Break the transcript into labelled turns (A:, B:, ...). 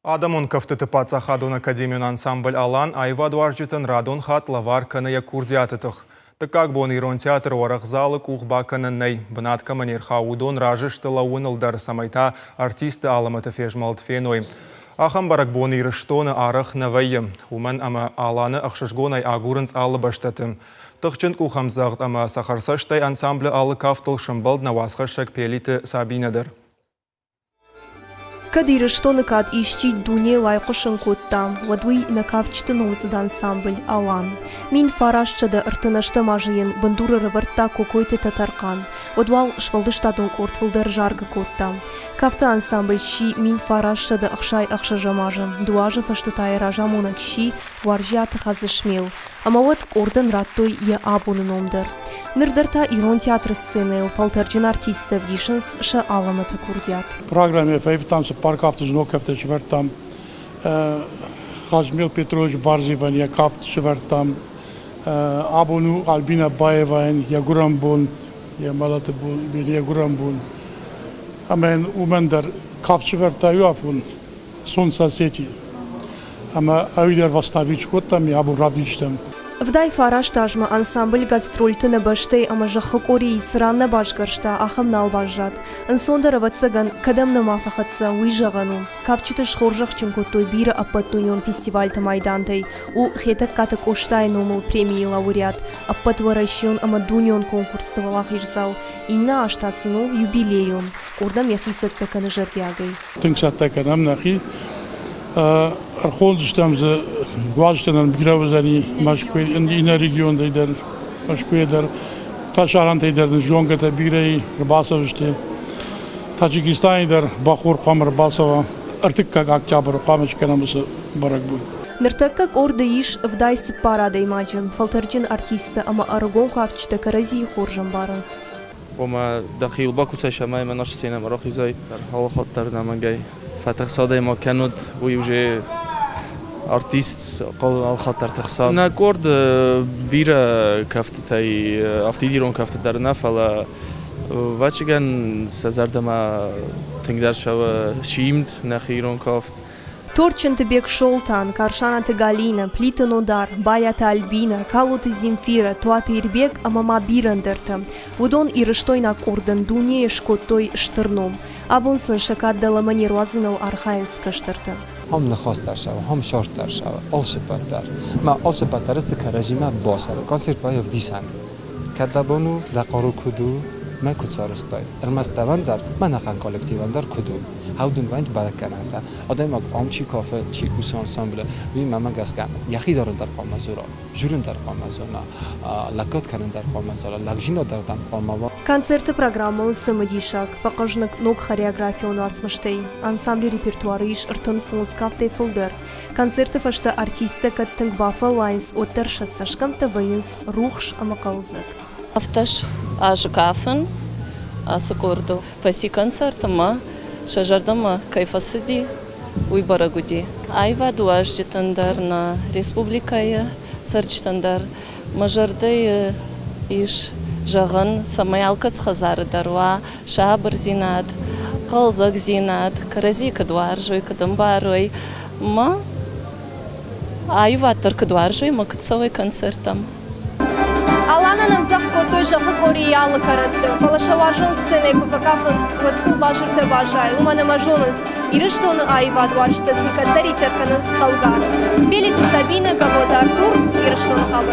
A: Адӕмон кӕфтыты паддзахадон академион ансамбль «Алан» аивадуарзджытӕн радон хатт лӕвар кӕны йӕ курдиаты тых. Дыккаг бон Ирон театры уӕрӕх залы къух бакӕнӕн нӕй. Бынат кӕмӕ не рхауы, уыдон разы сты лӕууыныл дӕр, цӕмӕй та артисты алӕмӕты фезмӕлд феной. Ахӕм бӕрӕгбон Ирыстоны арӕх нӕ вӕййы, уымӕн ӕмӕ Аланы ӕхсызгонӕй агурынц алы бӕстӕты. Тыхджын къухӕмдзӕгъд ӕмӕ цӕхӕрцӕстӕй ансамблы алы кафтыл сӕмбӕлд нӕ уацхӕссӕг Пелиты Сабинӕ дӕр.
B: Кӕд Ирыстоны кад исчи дунейыл айхъуысын кодта, уӕд уый нӕ кафджыты номдзыд ансамбль «Алан». 1938 азы йын бындур ӕрӕвӕрдта Кокойты Тӕтӕрхъан. Уӕд уал сфӕлдыстадон къорд фылдӕр заргӕ кодта. Кафты ансамбль сси 1966 азы, дыууӕ азы фӕстӕ та йӕ разамонӕг сси Уарзиаты Хадзысмел. Ӕмӕ уӕд къордӕн радтой йӕ абоны ном дӕр. Ныр дӕр та ирон театры сценӕйыл фӕлтӕрджын артисттӕ ӕвдисынц сӕ алӕмӕты курдиат.
C: Программӕ фӕивтам, цыппар кафты ног кӕфтӕ сӕвӕрдтам. Хазмел Петрович Варзевӕн йӕ кафт сӕвӕрдтам. Абон у Альбина Баевайӕн йӕ гуырӕн бон, йӕ мӕлӕты бон, йӕ гуырӕн бон. Ӕмӕ йын уымӕн дӕр кафт сӕвӕрдта иу афон Солнце Осетии. Ӕмӕ ӕви дӕр восставить кодтам, абон равдистам.
B: 79 азмӕ ансамбль гастрольты нӕ бӕстӕйы ӕмӕ зӕххы къорийы цы ран нӕ басгӕрста, ахӕм нал баззад. Ӕнцондӕр, ӕвӕццӕгӕн, кӕдӕм нӕма фӕхӕццӕ, уый зӕгъӕн у. Кафджыты схорзӕхджын кодтой бирӕ ӕппӕтдунеон фестивальты майдантӕй. У Хетӕгкаты Къостайы номыл премийы лауреат, ӕппӕтуӕрӕсеон ӕмӕ дунеон конкурсты уӕлахиздзау. Иннӕ аз та сын у юбилейон. Къордӕм йӕхи цӕттӕ кӕны зӕрдиагӕй.
C: Тынг цӕттӕ кӕнӕм нӕхи. Ӕрхондзыстӕм дзы уазджытӕ нӕм бирӕ уыдзӕни Мӕскуыйы, иннӕ регионтӕй дӕр, Мӕскуыйӕ дӕр, фӕсарӕнтӕй дӕр нын зонгӕтӕ бирӕ и, ӕрбацӕудзысты. Таджикистанӕй дӕр бахор хъуамӕ ӕрбацӕуа. Ӕртыккаг октябры хъуамӕ скӕнӕм уыцы бӕрӕгбон.
B: Ныртӕккӕ къорды ис 74 адӕймаджы. Фӕлтӕрджын артисттӕ ӕмӕ ӕрыгон кафджытӕ кӕрӕдзийы хорз ӕмбарынц.
D: Ома дӕхиуыл бакусай сӕмӕй мӕ наш сценӕмӕ рахизай. Алы хатт дӕр нӕмӕнгӕй фӕтыхса адӕймаг кӕнут, уый уже артист алы хатт дӕр тыхса. Нӕ къорд бирӕ кӕфтытӕй, афтид ирон кӕфты дӕр нӕ, фӕлӕ ӕвӕццӕгӕн сӕ зӕрдӕмӕ тынгдӕр цӕуы симд, нӕхи ирон кафт.
B: Торчынты Бексолтан, Карсанаты Галинӕ, Плиты Нодар, Байаты Альбинӕ, Калоты Земфирӕ, Туаты Ирбег ӕмӕ ма бирӕ ӕндӕртӕ. Уыдон ирыстойнаг къордӕн дунейы скодтой стыр ном. Абон сын сӕ кад дӕлӕмӕ не руадзыныл архайынц кӕстӕртӕ.
E: Хом ныхас дӕр сӕуы, хом сорт дӕр сӕуы, алцыппӕт дӕр. Мӕ алцыппӕт дӕр сты кӕрӕдзимӕ баст. Концерт вӕййы ӕвдисӕн. Кӕд дӕ бон у, дӕ хъару куыд у, мӕ куыд сарӕзтай, ӕрмӕст дӕуӕн дӕр, мӕ ӕнӕхъӕн коллективӕн дӕр куыд у. Аудынвӕнд бӕрӕггӕнӕнтӕ. Адӕймаг ам чи кафы, чи кусы ансамблы, уый мӕнмӕ гӕсгӕ йӕхи дарын дӕр хъуамӕ дзура, журын дӕр хъуамӕ зона, лӕггад кӕнын дӕр хъуамӕ зона, лӕгдзинад дӕр дӕм хъуамӕ уа.
B: Концерты программӕ у цымыдисаг, фӕхъӕзныг ног хореографион уацмыстӕй. Ансамблы репертуары ис 35 кафтӕй фылдӕр. Концерты фӕстӕ артисттӕ кӕд тынг бафӕллайынц, уӕддӕр сӕ цӕсгӕмттӕ вӕййынц рухс ӕмӕ хъӕлдзӕг.
F: 17 азы кафын ацы къорды. Фӕци концерт ӕмӕ сӕ зӕрдӕмӕ кӕй фӕцыди, уый бӕрӕг уыди. Аивады уазджытӕн дӕр, нӕ республикӕйы цӕрджытӕн дӕр мӕ зӕрдӕйы ис зӕгъын, цӕмӕй алкӕцы хӕдзары дӕр уа сабырдзинад, хъӕлдзӕгдзинад, кӕрӕдзийы куыд уарзой, куыд ӕмбарой ӕмӕ аивад дӕр куыд уарзой ӕмӕ куыд цӕуой концерттӕм.
B: Аланӕн ӕмдзӕгъд кодтой зӕххы къорийы алы кӕрӕтты, фӕлӕ сӕ уарзон сценӕйы куы фӕкафынц, уӕд сыл базыртӕ баззайы, уымӕн ӕмӕ зонынц, Ирыстоны аивадуарзджытӕ сын кӕддӕриддӕр кӕнынц хъӕугӕ. Белиты Сабинӕ, Габоты Артур, Ирыстоны хабар.